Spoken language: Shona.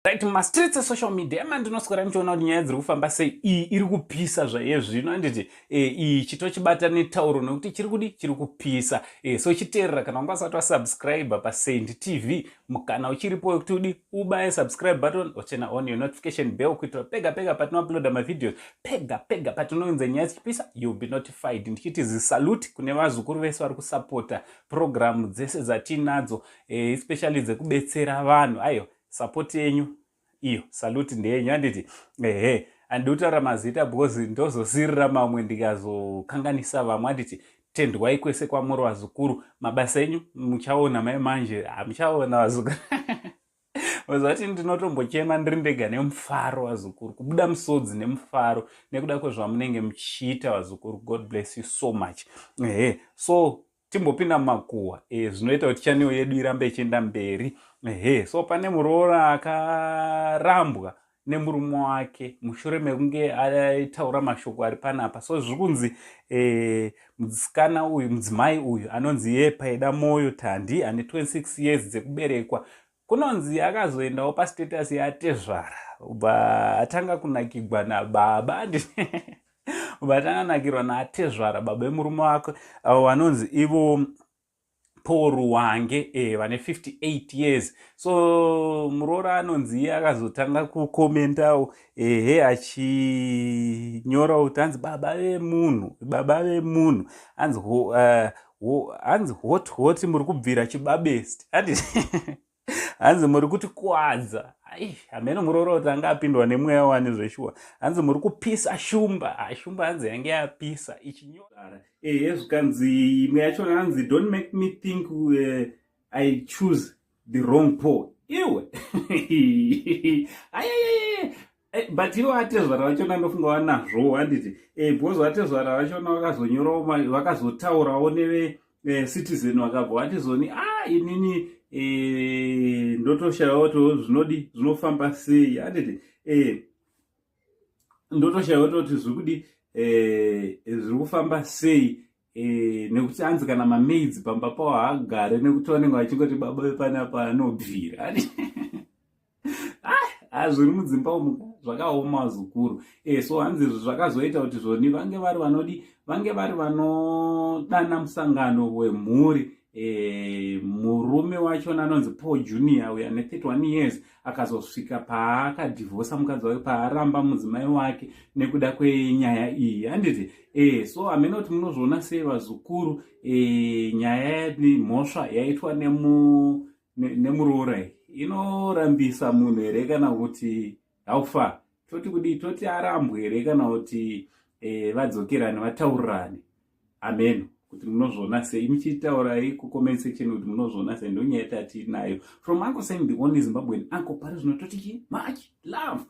Right, mumastreets esocial media emandinoswera ndichiona kuti nyaya dziri kufamba sei. Iyi iri kupisa zvaiye zvino, handiti? Iyi chitochibata netauro nekuti chiri kudi chiri kupisa. So chiteerera, kana wanga usati wasubscribe paSaint TV, mukana uchiripo wekuti udi ubaye subscribe button, oturn on your notification bell, kuitira pega pega patinouploada mavideos, pega pega patinounza nyaya dzichipisa, you'll be notified. Ndichiti zisalute kune vazukuru vese vari kusapota programu dzese dzatinadzo, especially dzekubetsera vanhu. Aiwa, support yenyu iyo, salute ndeyenyu, handiti? Ehe, handidi kutaura mazita because ndozosirira mamwe ndikazokanganisa vamwe, handiti? Tendwai kwese kwamuri, vazukuru. Mabasa enyu muchaona mai manje, hamuchaona, vazukuru. Vazati ndinotombochema ndiri ndega nemufaro, vazukuru, kubuda musodzi nemufaro nekuda kwezvamunenge muchiita, vazukuru. God bless you so much. Ehe, so timbopinda mumakuhwa zvinoita kuti channel yedu irambe ichienda mberi. Ehe, so pane muroora akarambwa nemurume wake mushure mekunge aitaura mashoko ari panapa. So zviri kunzi musikana uyu, mudzimai uyu anonzi iye Paida Moyo Tandi, ane 26 years dzekuberekwa, kunonzi akazoendawo pastatus yatezvara, ubva atanga kunakigwa nababa, ubva atanga kunakirwa naatezvara, baba vemurume wake, avo vanonzi ivo Paul Ruwange, vane 58 years. So muroora anonzi iye akazotanga kukomentawo, ehe, achinyorawo kuti hanzi baba vemunhu, baba vemunhu, hanzi hanzi "Hot hot, muri kubvira chibabest," hanzi "muri kuti kwadza." Ai, hamene muroora kuti anga apindwa nemweya wani zveshuwa. Hanzi "muri kupisa shumba." Shumba hanzi yange yapisa ichinyora. Ehe, zvikanzi imwe yachona hanzi "Don't make me think I choose the wrong Paul." Iwe, ayayaya, but ivo atezvara vachona ndofunga vanazvo, handiti? Because vatezvara vachona vakazonyorawo, vakazotaurawo neve Citizen, vakabva vatizoni, "A, inini ndotoshayiwa kuti zvinodi zvinofamba sei," handiti? Ndotoshayiwa kutoti zviri zviri kufamba sei, nekuti hanzi kana mamaids pamba pavo haagare nekuti vanenge vachingoti baba vepanapa anobvira. Ah, zviri mudzimba umu zvakaoma, zukuru. So hanzi izvi zvakazoita kuti zvoni vange vari vanodi vange vari vanodana musangano wemhuri. Murume wachona anonzi Paul Junior uyo ane 31 years akazosvika paakadhivhosa mukadzi wake, paaramba mudzimai wake nekuda kwenyaya iyi, handiti? So hamene kuti munozviona sei, vazukuru. Nyaya mhosva yaitwa nemuroora iyi inorambisa munhu here, kana kuti haufa toti kudii? Toti arambwe here, kana kuti vadzokerane, vataurirane? Ameno kuti munozviona sei. Muchitaurai kucomment section kuti munozviona sei. Ndonyaya yatinayo from Uncle Sam, the only Zimbabwean uncle. Pari zvino toti chi much love.